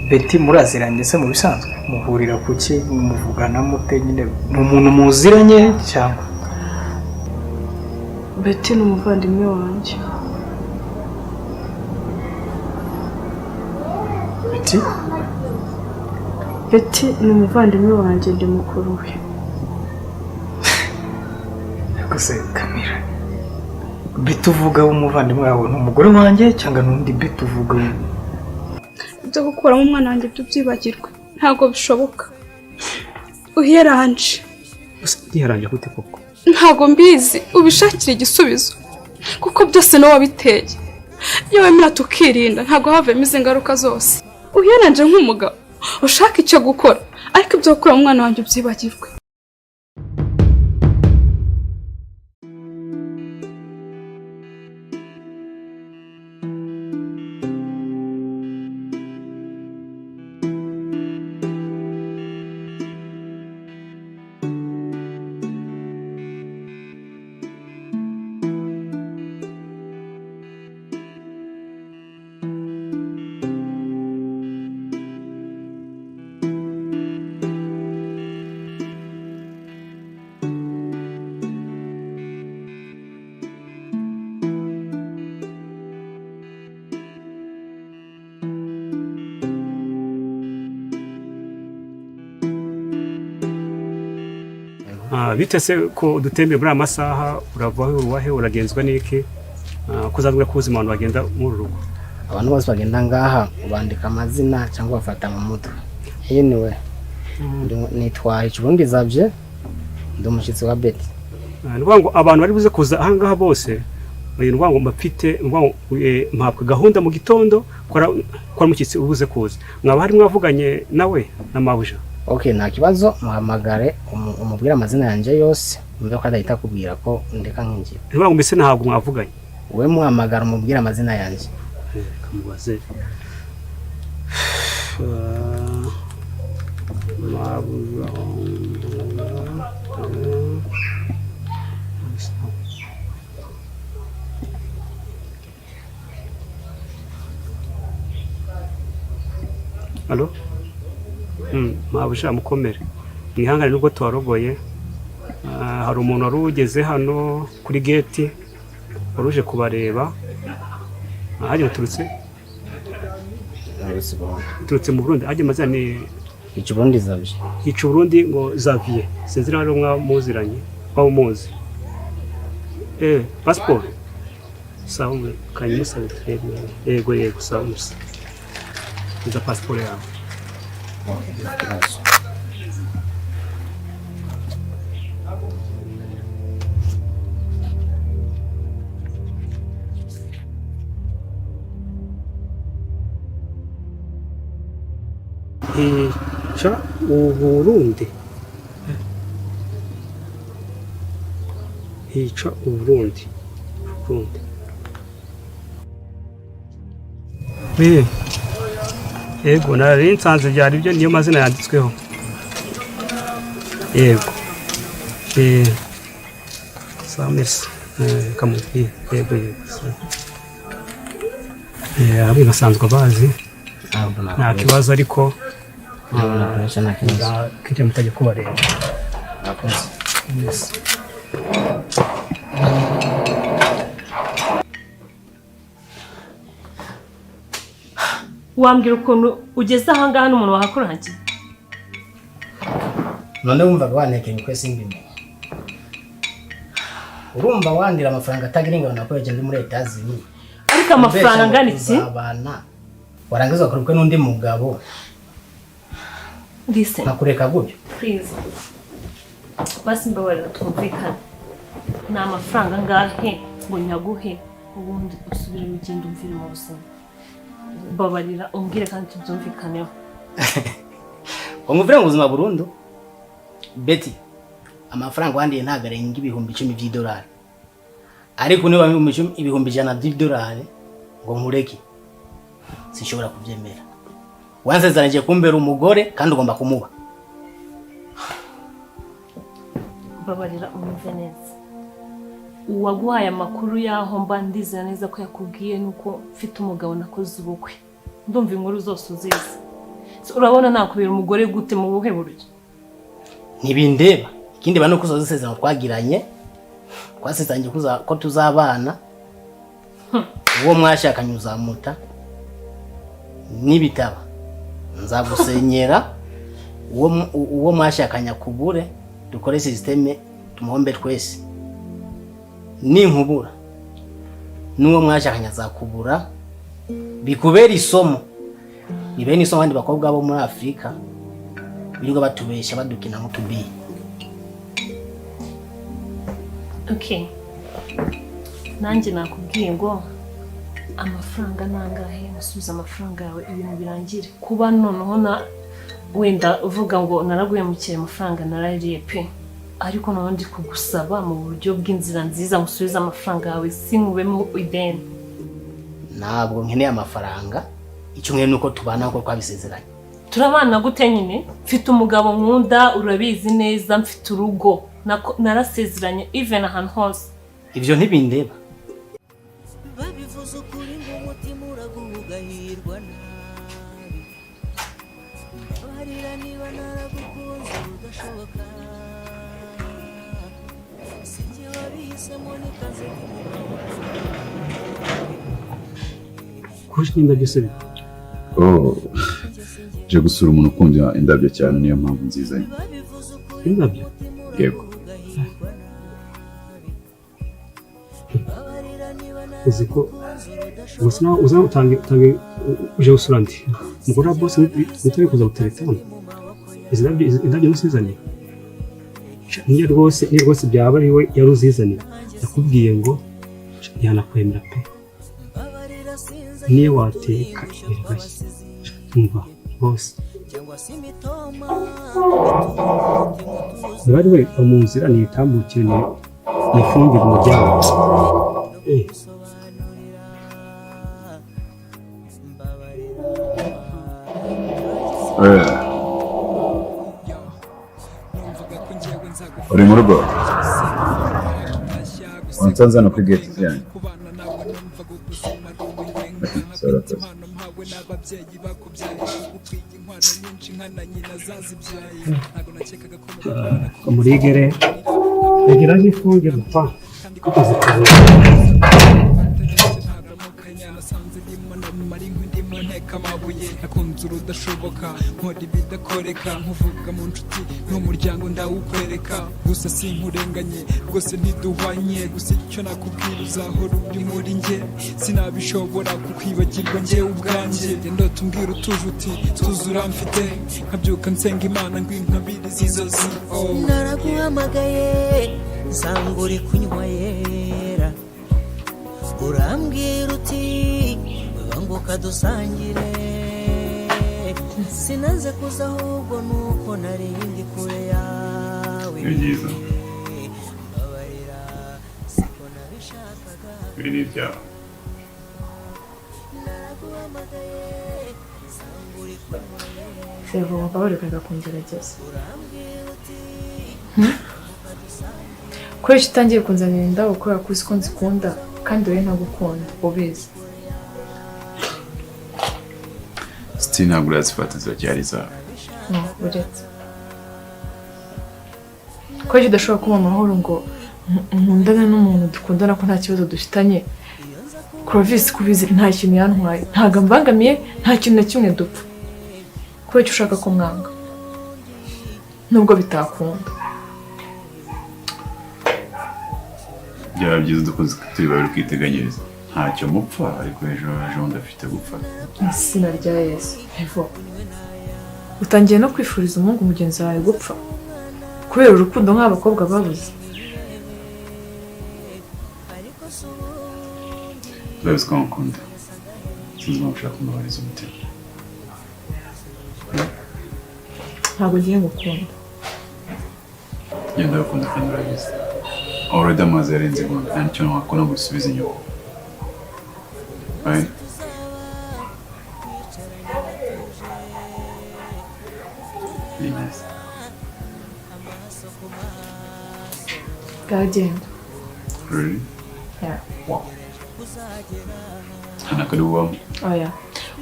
Betty muraziranye se mu bisanzwe? Muhurira kuki? Muvugana mute nyine? Ni umuntu muziranye cyangwa? Betty ni umuvandimwe wanjye. Betty? Betty ni umuvandimwe wanjye, ndi mukuru we. Ariko se Kamira, Betty uvuga w'umuvandimwe wawe ni umugore wanjye cyangwa n'undi Betty uvuga? Ibyo gukuramo umwana wanjye byo byibagirwe, ntabwo bishoboka. Uhiyaranje. Yiharanje gute koko? Ntabwo mbizi, ubishakire igisubizo kuko byose niwe wabiteye. Iyo wemera tukirinda ntabwo havuyemo izi ngaruka zose. Uhiyaranje nk'umugabo ushaka icyo gukora, ariko ibyo gukuramo umwana wanjye ubyibagirwe. Bite se ko udutembe muri aya masaha, uravaho uruwahe, uragenzwa n'iki? Ko uzabwira ko ubuzima abantu bagenda muri uru rugo? Abantu bose bagenda ngaha ubandika amazina cyangwa bafata mu mutwe. Anyway, nitwa Icurundi Xavier, ndi umushyitsi wa Betty. Ni ukuvuga ngo abantu bari buze kuza aha ngaha bose, ni ukuvuga ngo mbafite, ni ukuvuga ngo mpabwa gahunda mu gitondo ko ari umushyitsi ubuze kuza. Mwaba hari mwavuganye nawe na mabuja? Okay, nta kibazo, muhamagare umubwire amazina yanjye yose, umve ko adahita akubwira ko ndeka nkinjira. Ni ukuvuga ngo mbese ntabwo mwavuganye? Wowe muhamagara umubwire amazina yanjye. Kamubaze. Mabuja. Alo? Mabuja mukomere. Mwihangane nubwo tuwarogoye. Hari umuntu wari ugeze hano kuri gate wari uje kubareba. Hajya uturutse? Uturutse mu Burundi. Hajya amazina ni Icurundi Xavier. Icurundi ngo Xavier. Sinzi niba ari mwamuziranye, waba umuzi. Passport. Sawa, kanyimusabe turebe. Yego yego, sawa musa. Iza passport yawe. Okay, nta kibazo. Hica Uburundi. Hica Uburundi. Burundi. Yego, nari nsanze byari byo, niyo mazina yanditsweho. Yego. Sawa, merci. Kamubwiye. Yego yego. Abo basanzwe bazi. Nta kibazo ariko Nta kibazo. Kijya mutajya kubareba. Murakoze. Yes. Wambwira ukuntu ugeze aha ngaha n'umuntu wahakurangiye? None wumvaga wantekeye ubukwe simbimenye. Urumva wandira amafaranga atagira ingano nakoresheje ndi muri Etazini. Ariko amafaranga angana iki? Uzabana. Warangiza ukora ubukwe n'undi mugabo. Listen. Nkakureka gutyo. Please. Basi mbabarira twumvikane. Ni amafaranga angahe ngo nyaguhe ubundi usubire ugende umvire mu buzima. Mbabarira umbwire kandi tubyumvikaneho. Ngo nguvire mu buzima burundu? Betty, amafaranga wandiye ntabwo arenga 10,000 by'idolari. Ariko niba 100,000 by'idolari ngo nkureke, sinshobora kubyemera. Wansezeranyije kumbera umugore kandi ugomba kumuba. Mbabarira umve neza. Uwaguhaye amakuru y'aho mba ndizera neza ko yakubwiye nuko mfite umugabo nakoze ubukwe. Ndumva inkuru zose uzizi. Urabona nakubera umugore gute mu buhe buryo? Ntibindeba. Ikindi ba nuko usoza isezerano twagiranye, twasezeranye ko tuzabana. Uwo mwashakanye uzamuta, nibitaba nzagusenyera. Uwo mwashakanye akubure, dukore système tumuhombe twese. Ninkubura n'uwo mwashakanye azakubura, bikubera isomo, bibere n'isomo abandi bakobwa bo muri Afurika birirwa batubeshya badukina nk'utubiye. Okay, nanjye nakubwiye ngo amafaranga nangahe, musubize amafaranga yawe ibintu birangire. Kuba noneho na wenda uvuga ngo naraguhemukiye, amafaranga narariye pe, ariko noneho ndi kugusaba mu buryo bw'inzira nziza musubize amafaranga yawe, sinkubemo ideni. Ntabwo nkeneye amafaranga, icyo nkeneye ni uko tubana nk'uko twabisezeranye. Turabana gute nyine? Mfite umugabo nkunda, urabizi neza, mfite urugo. Narasezeranye even ahantu hose. Ibyo ntibindeba. Babivuze ukuri ngo umutima uraguha ugahirwa nabi. Mbabarira niba naragukunze udashoboka, sinjye wabihisemo, nikaze ndi. Kuje n'indabyo se? Oh, nje gusura umuntu ukunda indabyo cyane, niyo mpamvu nzizanye. Indabyo? Yego. Uzi ko gusa nawe uza utange uje gusura ndi umugore wa boss, nitari kuza gutereta hano. Izi ndabyo, izi indabyo ntusizaniye? Niyo rwose byaba ari we yari uzizaniye, nakubwiye ngo ntiyanakwemera pe, niyo wateka imbere gashya. Umva bose, niba ari we va mu nzira niyitambukire, nifungire umuryango. Uri mu rugo? Wansanze hano kuri gate yanyu. Urakoze. Murigere egera nifungire pa kukoze. Nakunze urudashoboka, nkora ibidakoreka, nkuvuga mu nshuti n'umuryango ndawukwereka. Gusa sinkurenganye rwose, ntiduhwanye. Gusa icyo nakubwira, uzahora uri muri njye, sinabishobora kukwibagirwa njye ubwanjye. Ndota umbwira utuje uti tuzi uramfite, nkabyuka nsenga Imana ngo inkabirize inzozi, oh. Naraguhamagaye nsanga uri kunywa yera, urambwira uti banguka dusangire. Sinanze kuza, ahubwo nuko nari ndi kure yawe. Ni byiza. Mbabarira, siko nabishakaga. Ibi ni ibyawe. Naraguhamagaye nsanga uri kunywa yera. Servo, mbabarira kungerageza. Kubera utangiye kunzanira indabo kubera ko uzi ko nzikunda, kandi wowe ntagukunda ubizi. Siti, ntabwo urazifata, ziracyari izawe. No, uretse kubera udashobora kumpa amahoro ngo nkundane n'umuntu dukundana ko nta kibazo dufitanye. Clovis kubizi nta kintu yantwaye, ntabwo ambangamiye, nta kintu na kimwe dupfa. Kubera icyo ushaka ko mwanga nubwo bitakunda. Byaba byiza dukoze turi babiri ukiteganyiriza, ntacyo mupfa, ariko ejo ejo bundi afite gupfa. Izina rya Yesu! Evo, utangiye no kwifuriza umuhungu mugenzi wawe gupfa kubera urukundo nk'abakobwa babuze. Urabizi ko ngukunda, sinzi impamvu ushaka kumbabariza umutima. Ntabwo ngiye ngukunda. Genda, ndagukunda kandi urabizi. Already amazi yarenze inkombe, nta n'icyo wakora ngo usubize inyuma. Right? Ni byiza. Bwagenda. Really? Yeah. Wow. Nta nakari bubamo. Oya,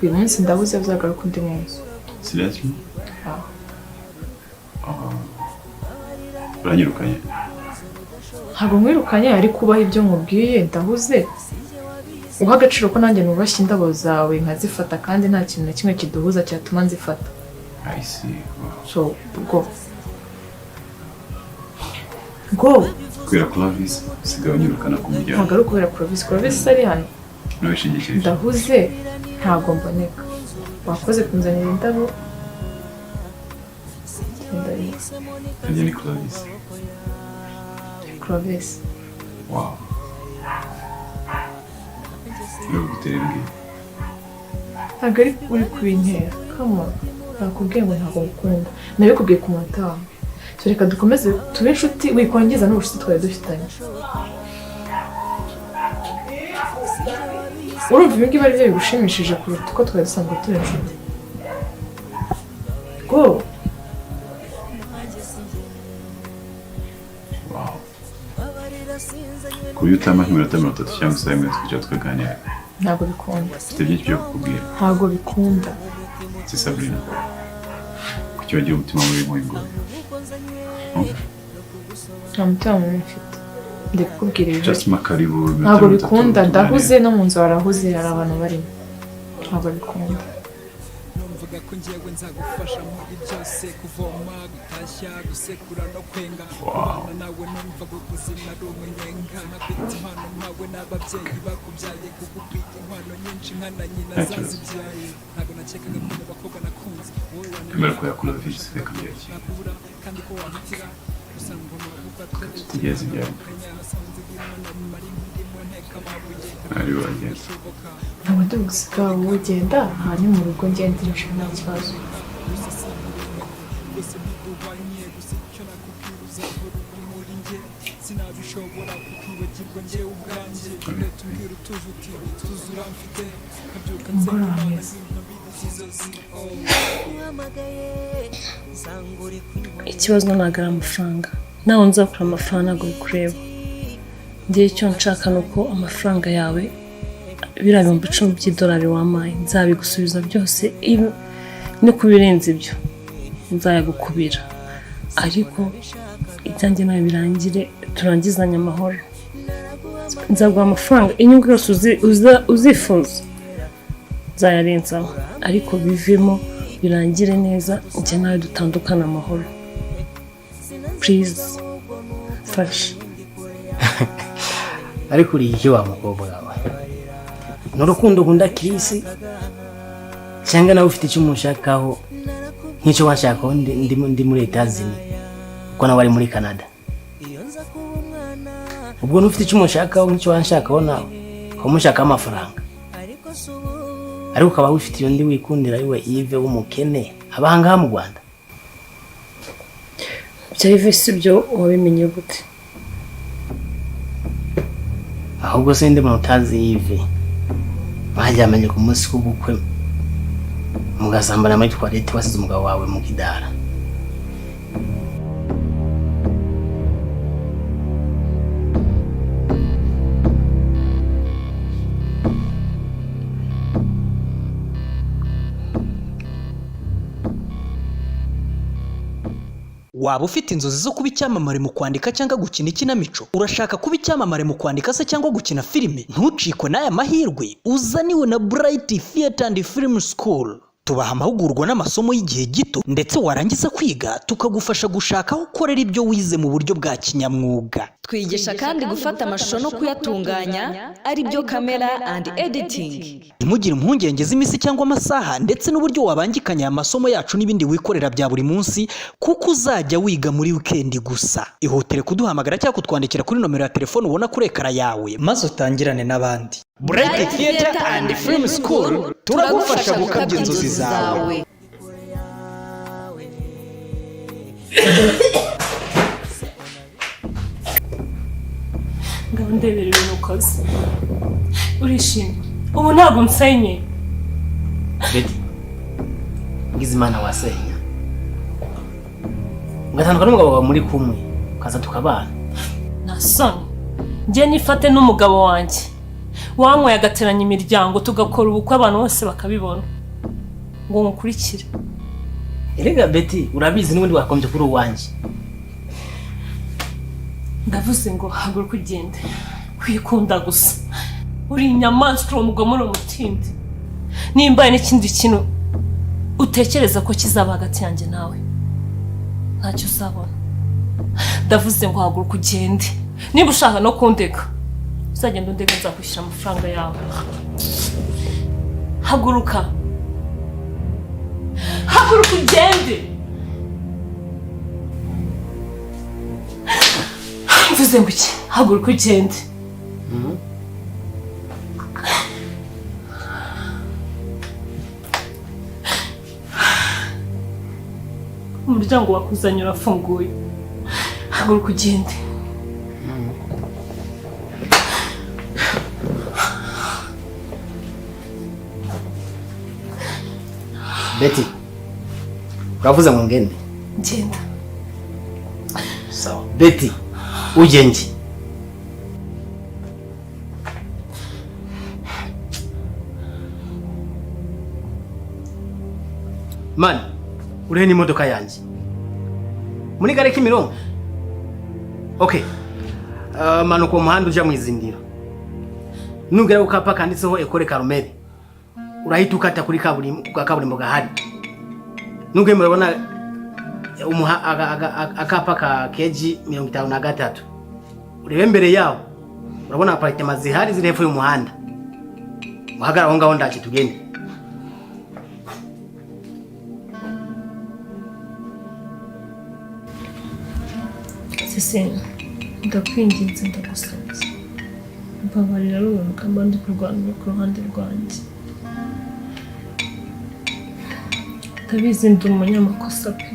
uyu munsi ndabuze, uzagaruka undi munsi. Seriously? Ah. Ah, uranyirukanye? Ntabwo nkwirukanye, ariko ubaha ibyo nkubwiye. Ndahuze, uha agaciro ko nanjye nubashye indabo zawe nkazifata, kandi nta kintu na kimwe kiduhuza cyatuma nzifata. I see. Wow. So go, go. Kubera Clovis usigaye unyirukana ku muryango? Ntabwo ari ukubera Clovis. Clovis ari hano? Ntiwishingikirije. Ndahuze, ntabwo mboneka. Wakoze kunzanira indabo. Genda rero. Nanjye ni Clovis. Clovis. Wow. Uri gutera imbwira. Ntabwo ari uri kubintera. Come on, nakubwiye ngo ntabwo ngukunda, nabikubwiye ku munota wawe. So reka dukomeze tube inshuti, wikongeza n'ubucuti twari dufitanye. Urumva ibi ngibi ari byo bigushimishije kuruta uko twari dusanzwe turi inshuti? Go. Wow. Ku buryo utampa nk'iminota 30 cyangwa isaha imwe tukicara tukaganira? Ntabwo bikunda. Mfite byinshi byo kukubwira. Ntabwo bikunda. Si Sabrina, kuki wagira umutima mubi nk'uyu nguyu? Nta mutima mubi mfite, ndi kukubwira ibihari. Just makaribu iminota Ntabwo 30 bikunda. tuganire. Ndahuze, no mu nzu harahuze, hari abantu barimo. Ntabwo bikunda. Numvaga ko njyewe nzagufasha muri byose: kuvoma, gutashya, gusekura no kwenga. Kubana nawe numvaga ubuzima ari umunyenga, nkakwita impano mpawe n'ababyeyi bakubyaye, kuko ukwiye inkwano nyinshi nka na nyina Nta kibazo. zazibyaye. Ntabwo nakekaga ko mu bakobwa nakunze wowe Emera ko yakora Clovis, reka mbyakire. Nakubura kandi ko wampitira gusa ngoma gufata. Tutegereze ibyawe. Ari wagenda. Ntabwo ndi bugusiga. Wowe ugenda, hanyuma mu rugo ngenda injira, nta kibazo. Gusa ntiduhwanye, gusa icyo nakubwira, uzahora uri muri njye. Sinabishobora kukwibagirwa njyewe ubwanjye. Uretse umbwira utuje uti tuzi uramfite, nkabyuka nsenga Umugoroba Imana mwiza. nkabizi inzozi. Ikibazo ntabwo ari amafaranga. Nawe nzakura amafaranga, ntabwo bikureba. Ngewe icyo nshaka ni uko amafaranga yawe, biriya 10,000 by'idolari wampaye, nzabigusubiza byose, no ku birenze ibyo nzayagukubira, ariko ibyanjye nawe birangire, turangizanye amahoro. Nzaguha amafaranga, inyungu yose uzifuza nzayarenzaho, ariko bivemo birangire neza, njye nawe dutandukane amahoro. Please, fasha. Ariko uri iki wa mukobwa wawe? Ni urukundo ukunda Chris, cyangwa nawe ufite icyo umushakaho nk'icyo washakaho ndi muri Etazini, kuko nawe ari muri Canada? Ubwo ntufite icyo umushakaho nk'icyo wanshakaho, nawe ukaba umushakaho amafaranga, ariko ukaba wifitiye undi wikundira, ariwe Yves w'umukene aba aha ngaha mu Rwanda? Bya Yves si byo, wabimenye gute? Ahubwo se ndi muntu utazi Yves mwaryamanye ku munsi w'ubukwe, mugasambana muri toilette, wasize umugabo wawe mu kidara? Waba ufite inzozi zo kuba icyamamare mu kwandika cyangwa gukina ikinamico? Urashaka kuba icyamamare mu kwandika se cyangwa gukina filime? Ntucikwe n'aya mahirwe uzaniwe na Bright Theatre and Film School. Tubaha amahugurwa n'amasomo y'igihe gito, ndetse warangiza kwiga tukagufasha gushaka aho ukorera ibyo wize mu buryo bwa kinyamwuga. Twigisha kandi gufata amashusho no kuyatunganya, ari byo camera and editing. Ntimugire impungenge z'iminsi cyangwa amasaha, ndetse n'uburyo wabangikanya aya masomo yacu n'ibindi wikorera bya buri munsi, kuko uzajya wiga muri wikendi gusa. Ihutire kuduhamagara cyangwa kutwandikira kuri nomero ya telefone ubona kuri ekara yawe, maze utangirane n'abandi. Bright Theatre and Film School, turagufasha gukabya inzozi zawe. Ngabo ndebera ibintu ukoze. Urishimye ubu? Ntabwo nsenye? Betty, ngize Imana wasenya ugatandukana n'umugabo wawe muri kumwe, ukaza tukabana. Nta soni? Njye nifate n'umugabo wanjye wanyweye agateranya imiryango, tugakora ubukwe abantu bose bakabibona, ngo nkukurikire? Erega Betty, urabizi n'ubundi wakombye kuri uwanjye. Ndavuze ngo haguruka ugende. Wikunda gusa. Uri inyamaswa, uri umugome, uri umutindi. Nimba hari n'ikindi kintu utekereza ko kizaba hagati yanjye nawe, ntacyo uzabona. Ndavuze ngo haguruka ugende. Niba ushaka no kundeka, uzagenda undeka, nzakwishyura amafaranga yawe. Haguruka, haguruka ugende. Mvuze ngo iki? Haguruka ugende. Umuryango wakuzanye urafunguye, haguruka ugende. Betty, uravuze ngo ngende? Genda. Sawa. Betty, ugende. Man, urihe n'imodoka yanjye? Muri gare Kimironko? Okay. Manuka umuhanda uja mu Izindiro. Nugera ku kapa kanditseho Ecole Carmel, urahita ukata kuri kaburimbo, kwa kaburimbo gahari. Nugera murabona akapa ka KG 53. Urebe mbere yawo, urabona apartment zihari ziri hepfo y'umuhanda. Muhagara aho ngaho ndaje tugende. Sisi, ndakwinginze, ndagusabye, mbabarira rubaruka mba ndi kurwanira ku ruhande rwanjye. Ndabizi ndi umunyamakosa pe,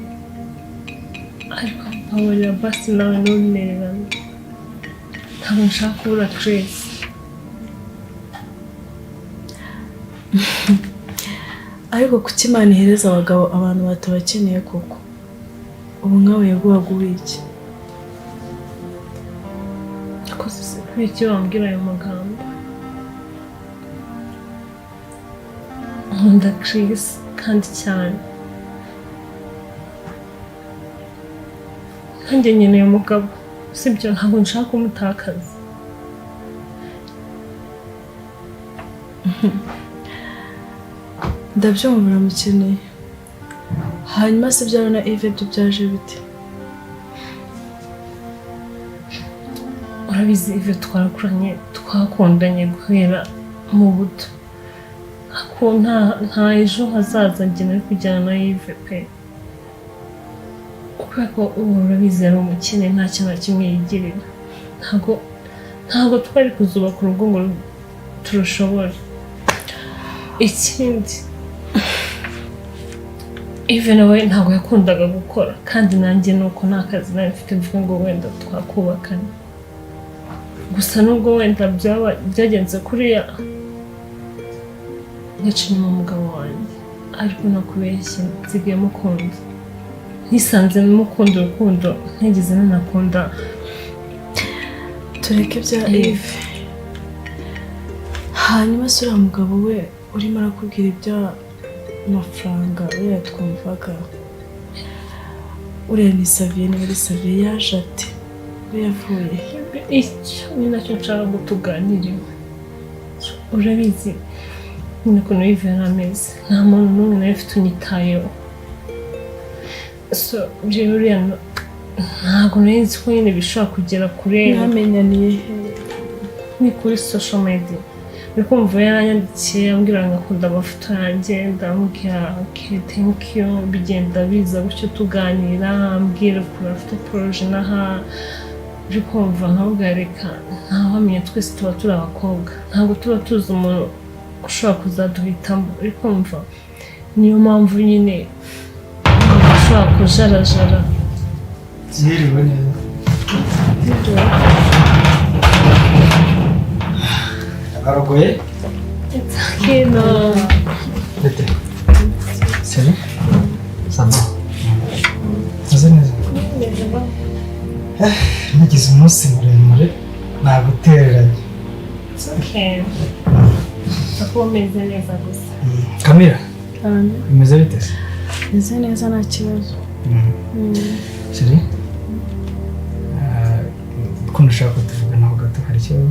ariko mbabarira basi nawe ntunererane. Ntabwo nshaka kubura Chris. Ariko kuki Imana ihereza abagabo abantu batabakeneye koko? Ubu nkawe yaguhaga iki? Kuki wambwira ayo magambo? Nkunda Chris kandi cyane. Nanjye nkeneye umugabo, sibyo? Ntabwo nshaka kumutakaza. Ndabyumva uramukeneye. Hanyuma se ibyawe na Yves byo byaje bite? Urabizi Yves twarakuranye, twakundanye guhera mu buto. Ako nta ejo hazaza njye nari kujyana na Yves pe. Kubera ko ubu urabizi yari umukene, nta kintu na kimwe yigirira. Ntabwo twari kuzubaka urugo ngo turushobore. Ikindi, Yves nawe ntabwo yakundaga gukora, kandi nanjye nuko nta kazi nari mfite mvuga ngo wenda twakubakana. Gusa nubwo wenda byagenze kuriya, ngaca inyuma umugabo wanjye, ariko nakubeshye nsigaye mukunda. Nisanze mukunda urukundo ntigeze nanakunda. Tureke ibya Yves. Hanyuma se uriya mugabo we urimo arakubwira iby'amafaranga uriya twumvaga, uriya ni Xavier, niba ari Xavier yaje ate? We yavuye? Icyo ni nacyo nshaka ngo tuganireho. Urabizi nyine ukuntu Yves yari ameze, nta muntu n'umwe nawe ufite unyitayeho. So rero uriya ntabwo nari nzi ko nyine bishobora kugera kure. Mwamenyaniye he? Ni kuri social media. Uri kumva yaranyandikiye ambwira ngo akunda amafoto yanjye, ndamubwira okay thank you, bigenda biza gutyo tuganira, ambwira ukuntu afite projet n'aha. Uri kumva nkavuga reka ntawamenya, twese tuba turi abakobwa, ntabwo tuba tuzi umuntu ushobora kuzaduhitamo. Uri kumva niyo mpamvu nyine ushobora kujarajara. Mwiriwe neza. Abarogoye? It's okay, no. Bete. Salut. Ça va? Meze neza. Nagize umunsi muremure nagutereranye. It's okay. Ako umeze neza gusa. Kamira, bimeze bite se? Meze neza, nta kibazo. Chérie, ko ndashaka ko tuvuganaho gato, hari ikibazo?